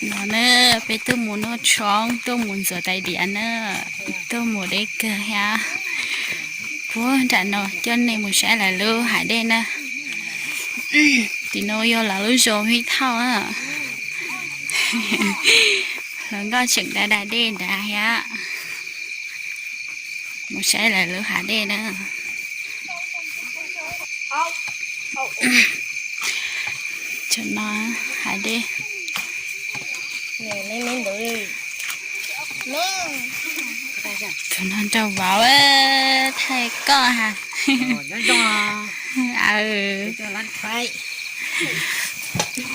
No na, peb tuaj mus noj tshoob, tuaj mus ntxuav tais diav na, tuaj mus deb kawg thiab. Puag nram no coj nej mus saib lawv lub hav dej na. Tim no yog lawv lub zos Vij Thoj na. Hluas nkauj tseem da da dej nrad thiab. Mus saib lawv lub hav dej na. Cov no hav dej. Tus no nraug vauv, thaij koj ha.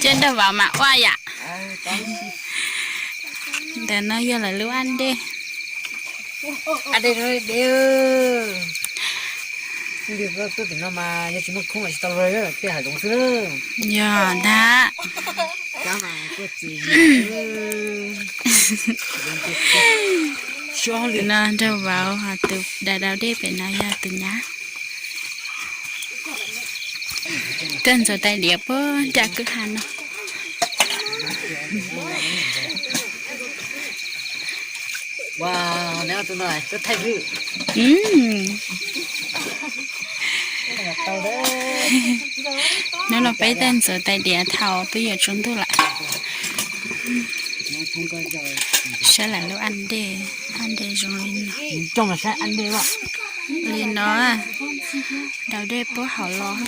Coj nraug vauv mas ua yam. Ntawm no yog lawv lub aj dej. Yog ntag. Tus no nraug vauv, tus da da dej pem no yog tus nyab. Tuaj ntxuav tais diav puag nram kwj ha no. Hnub no peb tuaj ntxuav tais diav thaum twb yuav tsaus ntuj lawm. Saib lawv lub aj dej, aj dej zoo li no. Li no, daus dej puag hauv los.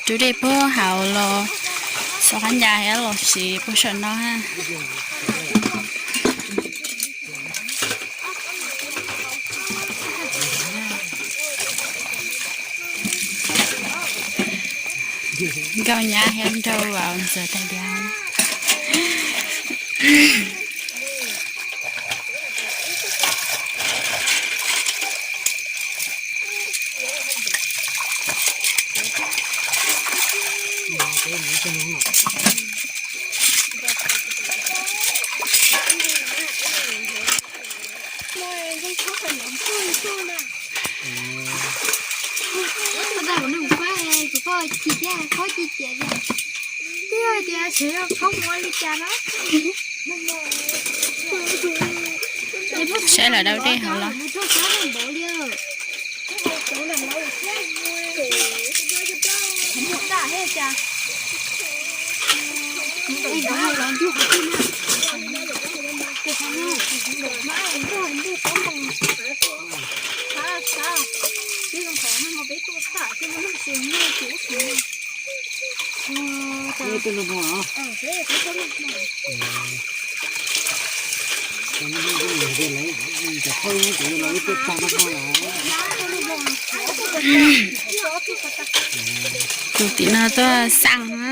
Rub dej puag hauv los, xov qab ncas thiab los siv puag saum no ha. Nkauj nyab thiab nraug vauv ntxuav tais diav. Saib lawv daus dej hauv los. Tus tim no tuaj xaj na.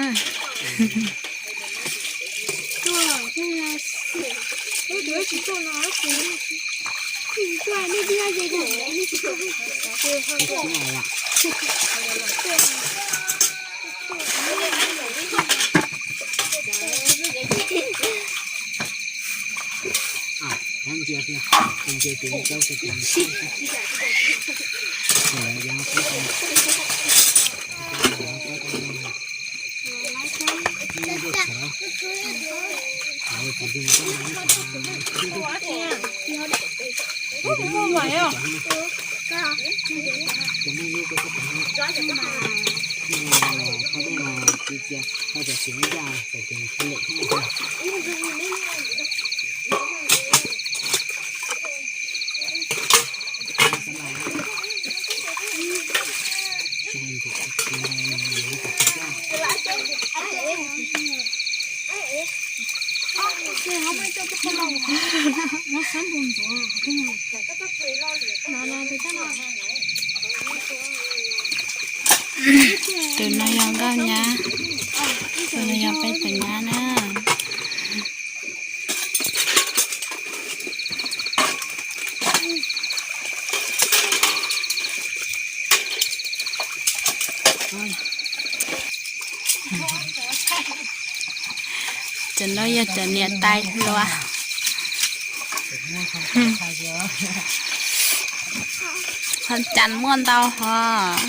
Tus no yog nkauj nyab, tus no yog peb tus nyab na. Cov no yog cov niam tais hluas. Qhov cas muaj ntau hos.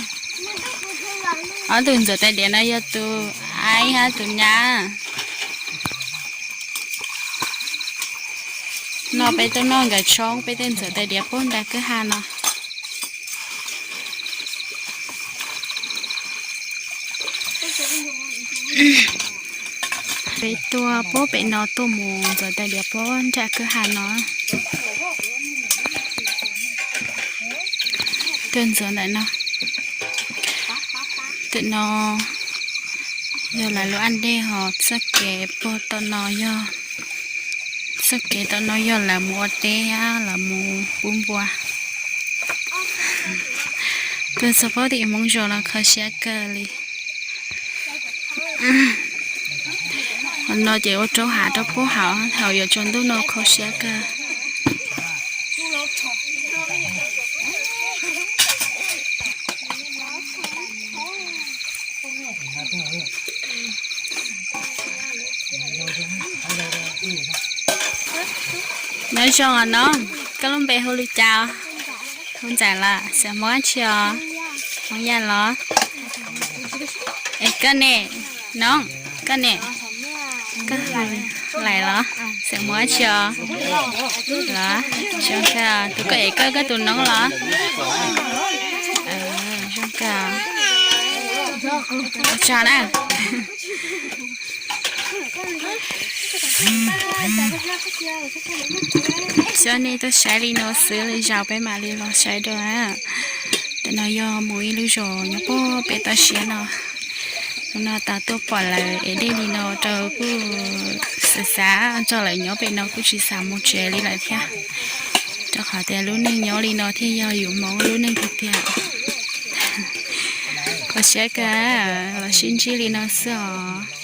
Ob tug ntxuav tais diav no yog tus aib hab tus nyab. No peb tuaj noj nkawd tshoob, peb tej ntxuav tais diav puag nram kwj ha no. Peb tuaj puag pem no tuaj mus ntxuav tais diav puag nram kwj ha no. Tuaj ntxuav ntawm no. Ntawm no yog lawv lub aj dej hos txoj kev puag tom no yog, txoj kev tom no yog lawv mus ua teb, lawv mus pub npua. Tuaj txog puag tim Hmoob Zoo no kho siab kawg li. Qhov no ces ua rau hav rau puag hauv, thaum yuav tsaus ntuj no kho siab kawg. Nyob zoo os nob, koj lub npe hu li cas? Hu Ntxawm los xeem Hmoob dab tsi os? Hmoob Yaj los? Es koj ne? Nob, koj ne? Koj hu Lais los? Xeem Hmoob dab tsi os? Los, zoo kawg, tus koj es koj, koj tus noob los? Zoo kawg, ua tsaug na. Xyov nej tuaj saib li no xwb, lwm zaus peb mam li los saib dua. Tam no yog mus ib lub zos nyob puag pem toj siab no. Hnub no tau tuaj pom lawv ev dej li no rau kuj xav xav nrog lawv nyob pem no kuj tsis xav mus tsev li lawm thiab. Rau qhov tias lub neej nyob li no thiaj yog yus Hmoob lub neej tiag tiag. Kho siab kawg, los sib ntsib li no xwb os.